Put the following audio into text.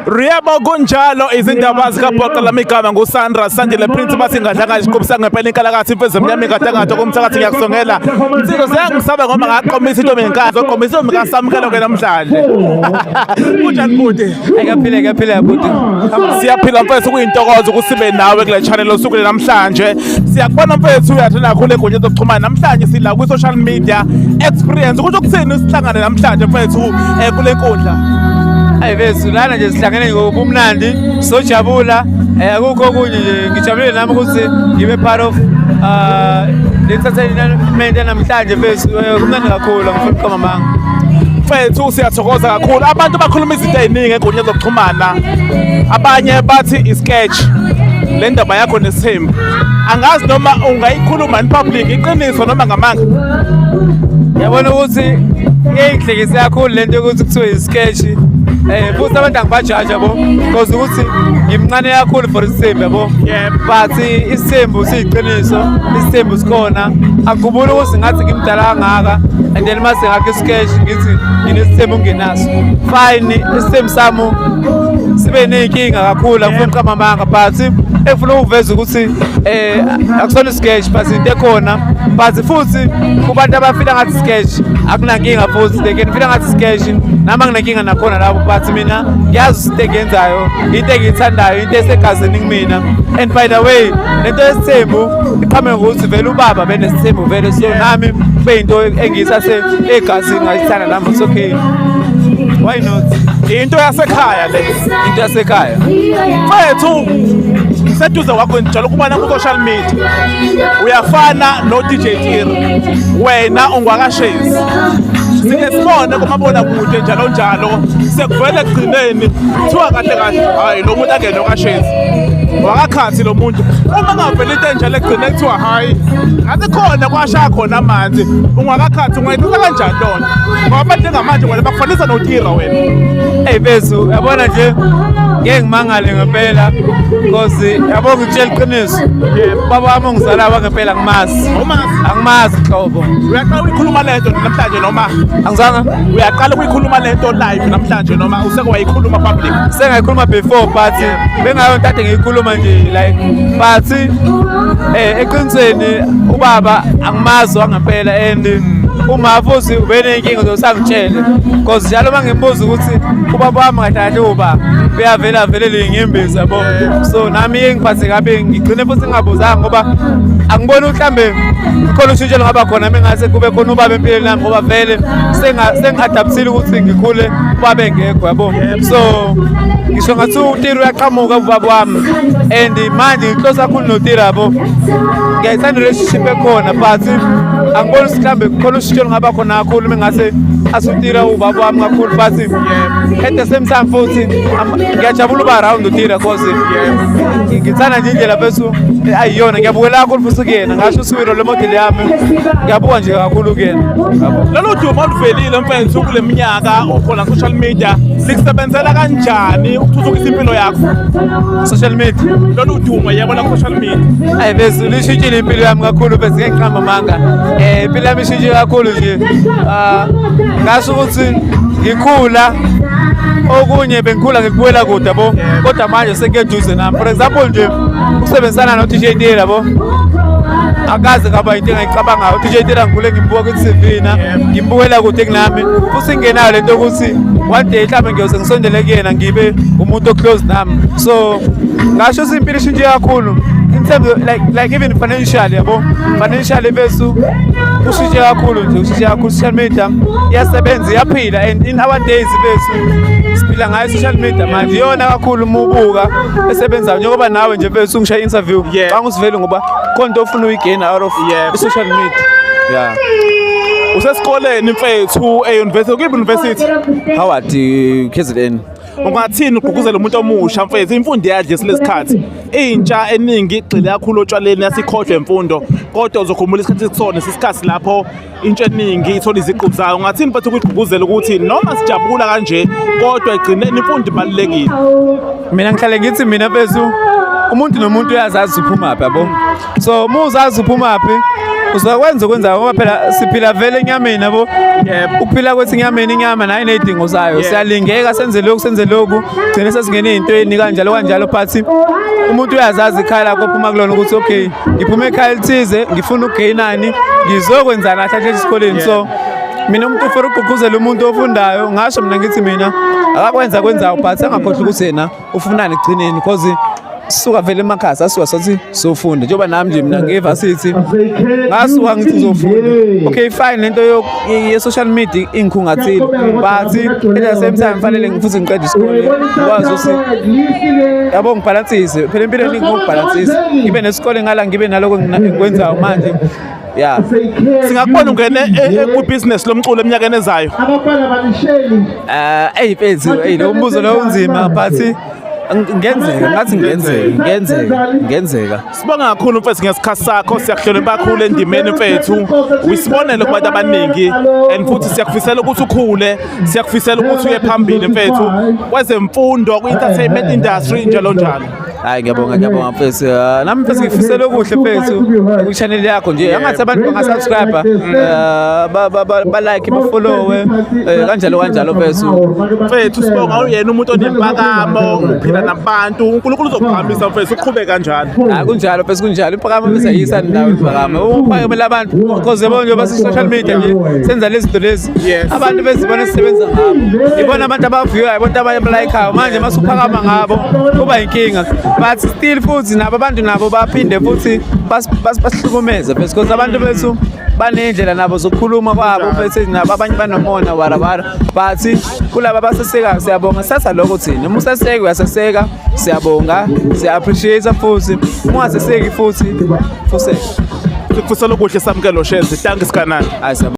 Yebo, kunjalo. Izindaba zikabhoqa lami, igama nguSandra Sandile Prince, bathi ngadlanga isiqubisa ngempela inkalakathi imfezi emnyama ingadangato komthakathi. Ngiyakusongela insiko seyangisaba ngoba ngaqomisa into menkazi oqomisa intombi kaSamkelo ke namhlanje. Kunjani, bhuti? Ngiyaphila, ngiyaphila, bhuti. Siyaphila, mfethu. Kuyintokozo ukuthi sibe nawe kule channel osuku namhlanje. Siyakubona, mfethu, uyathanda kakhulu enkundleni zokuxhumana. Namhlanje sila kwi-social media experience. Kusho ukuthini sihlangane namhlanje, mfethu, kule nkundla? Ayi mfethu, lana nje sihlangene ngobumnandi, sojabula. Akukho okunye nje, ngijabulile nami ukuthi ngibe part of le entertainment namhlanje, mfethu. Kumnandi kakhulu, angifuni ukuqamba amanga. Mfethu, siyathokoza kakhulu. Abantu bakhuluma izinto ey'ningi enkundleni zokuxhumana. Abanye bathi i-sketch le ndaba yakho nesithembu. Angazi noma ungayikhuluma in public, iqiniso noma ngamanga? Yabona ukuthi iyangihlekise kakhulu lento yokuthi kuthiwe i-sketch. Futhi abantu angibajaji, yabo, because ukuthi ngimncane kakhulu for isithembu, yabo. But isithembu siyiqiniso, isithembu sikhona. Angikhumbuli ukuthi ngathi ngimdala kangaka and then mase ngakho i-sketch ngithi nginesithembu ngingenaso. Fine, isithembu sami sibe ney'nkinga kakhulu, angifuni ukuqamba amanga, but engifuna ukuveza ukuthi akusona i-sketch but into ekhona. But futhi kubantu abafila ngathi sketch, akunankinga futhi, they can feel ngathi sketch, nami anginenkinga nakhona lapho, but mina ngiyazi into engiyenzayo, into engiyithandayo, into esegazini kumina. And by the way, lento yesithembu iqhamuke ngokuthi vele ubaba benesithembu vele, so nami kube yinto engiyithathe egazini, ngayithanda nami. It's okay, why not? Into yasekhaya le. Into yasekhaya. Mfethu, seduze kwakho njalo ukubona ku-social media uyafana no-DJ Tira. Wena ungwakashezi, sike sibone kumabonakude njalo njalo. Sekuvele ekugcineni kuthiwa kahle kahle, hhayi, lo muntu angene okashezi wakakhathi lo muntu. Uma ngavela into enjalo ekugcine kuthiwa hhayi, ngathi khona kwashaya khona amanzi, ungwakakhathi, ungayithatha kanjani lona, ngoba abantu njengamanje wena bakufanisa noTira wena? Ey mfethu, yabona nje, ngeke ngimangale ngempela because yabo, ngikutshela iqiniso, baba wami ongizala wangempela ngimazi. Umazi? Angimazi nhlobo. Uyaqala ukuyikhuluma lento namhlanje noma? Angizange. Uyaqala ukuyikhuluma lento live namhlanje noma useke wayikhuluma public? Sengayikhuluma before, but bengayo kade ngiyikhuluma nje like, but eqinisweni ubaba angimazi wangempela and uma futhi ubeneyinkinga zosangitshele because njalo uma ngimbuza ukuthi ubaba wami kahle kahle uba, uyavela avelele inyembezi, yabo. So nami iye ngiphathe kabi, ngigcine futhi ngingabuzanga ngoba angiboni mhlambe khona ushintsho lungaba khona mengase kube khona ubaba empilweni yami, ngoba vele sengi-adaptile ukuthi ngikhule ubaba engekho, yabo. So ngisho ngathi uTira uyaqhamuka ubaba wami and manje ngi-close kakhulu noTira, yabo. Ngiyayithanda relationship ekhona, but angiboni ukuthi mhlambe khona ushintsho olungaba khona kakhulu mengase asuTira ubaba wami kakhulu. But at the same time futhi ngiyajabula uba around uTira 'cause ngithanda nje indlela fethu ayiyona. Ngiyabukela kakhulu futhi kuyena, ngasho ukuthi uyi-role model yami, ngiyabuka nje kakhulu kuyena, yabo. Lolu dumo oluvelile, mfethu, kule minyaka ukhona social media, likusebenzela kanjani ukuthuthukisa impilo yakho? Social media? Lolu dumo, yebo, la social media. Ayi bese lishintshile impilo yami kakhulu bese, ngeke ngiqamba amanga. Impilo yami ishintshile kakhulu nje. Ah, ngasho ukuthi ngikhula okunye bengikhula ngikubuyela kude, yabo, kodwa manje sekuyeduze nami. For example nje, ukusebenzisana no-DJ Tira, yabo, akaze ngaba into engayicabangayo. U-DJ Tira ngikhule ngimbuka kwi-TV na ngimbukela kude kunami, futhi ngingenayo lento yokuthi one day mhlawumbe ngiyoze ngisondele kuyena, ngibe umuntu o-close nami. So ngasho ukuthi impilo ishintshe kakhulu in terms of like even financially, yabo. Financially besu ushintshe kakhulu nje, ushintshe kakhulu. Social media iyasebenza, iyaphila, and in our days besu siphila ngayo social media manje, iyona kakhulu uma ubuka esebenzayo, njengoba nawe nje mfethu ungishaya interview. Bangusivele ngoba khona into ofuna uyi-gain out of i-social media, yeah. Usesikoleni, mfethu, e-university? Kuyiphi university? Howard, KZN. Ungathini ugqugquzela umuntu omusha, mfethu? Imfundo iyadla lesikhathi. Intsha eningi igxile kakhulu otshwaleni, yasikhohlwe imfundo, kodwa uzokhumbula isikhathi esikusona isikhathi lapho intsha eningi ithola iziqu zayo. Ungathini, mfethu, ukugqugquzela ukuthi noma sijabula kanje, kodwa egcineni imfundo ibalulekile? Mina ngihlale ngithi mina mfethu, umuntu nomuntu uyazazi uphumaphi, yabo. So uma uzazi uphumaphi Uzakwenza okwenzayo ngoba phela siphila vele enyameni yabo. Yebo. Ukuphila kwethu enyameni, inyama nayo iney'dingo zayo. Yebo. Siyalingeka senze lokhu, senze lokhu, gcine sesingene ey'ntweni kanjalo kanjalo, but umuntu uyazazi ikhaya lakho ophuma kulona ukuthi okay, ngiphume ekhaya elithize, ngifuna ukugeyinani, ngizokwenzani kahle kahle esikoleni. So mina umuntu ufuna ukugqugquzela umuntu ofundayo, ngasho mina ngithi mina akakwenza kwenzayo, but angakhohlwa ukuthi yena ufunani ekugcineni, because sisuka vele emakhaya, sasuka sathi sofunda. Njengoba nami nje mina nge-varsity ngasuka ngithi ngizofunda. Okay, fine, lento ye-social media ingikhungathile, but at the same time fanele futhi ngiqede isikole, ngikwazi ukuthi yabo ngibhalansise phela empilweni, ngokubhalansisa ngibe nesikole ngala, ngibe naloko engikwenzayo manje, ya. Singakubona ungene kwibhizinesi lomculo eminyakeni ezayo? Abafana balisheli. Eyi mfethu, eyi, lo mbuzo lo unzima, but ngenzeka, ngathi ngenzeka, ngenzeka, ngenzeka. Sibonga kakhulu mfethu ngesikhathi sakho. Siyakuhlonipha kakhulu endimeni mfethu, uyisibonelo kubantu abaningi and futhi siyakufisela ukuthi ukhule, siyakufisela ukuthi uye phambili mfethu kwezemfundo, kwi-entertainment industry, njalo njalo. Hayi, ngiyabonga, ngiyabonga mfethu. Ah, nami mfethu ngifisela okuhle mfethu ku-channel yakho nje. Angathi abantu bangasubscribe, ba-like, bafollowe, kanjalo kanjalo mfethu. Mfethu sibonga, uyena umuntu onempakamo, uphila nabantu. UNkulunkulu uzokuhambisa mfethu, uqhube kanjalo. Hayi, kunjalo mfethu, kunjalo. Impakamo mfethu ayiyisani ndawo impakamo. Uphakamela abantu because yabo njengoba si-social media nje senza lezi zinto lezi, abantu bezibona sisebenza ngabo, ibona abantu abaviewayo, ibona abantu abalayikhayo. Manje mase uphakama ngabo kuba inkinga, but still futhi nabo abantu nabo baphinde futhi basihlukumeze mfethu, because abantu bethu baney'ndlela nabo zokukhuluma kwabo mfethu, nabo abanye banomona warawara. But kulaba abasesekayo siyabonga, sithatha lokho thina. Uma usaseka uyaseseka, siyabonga, siya-appreciate futhi. Uma ungaseseki futhi fuseka. Sikufisela okuhle, Samkelo Shezi. Thank you sikanani. Hayi, siyabonga.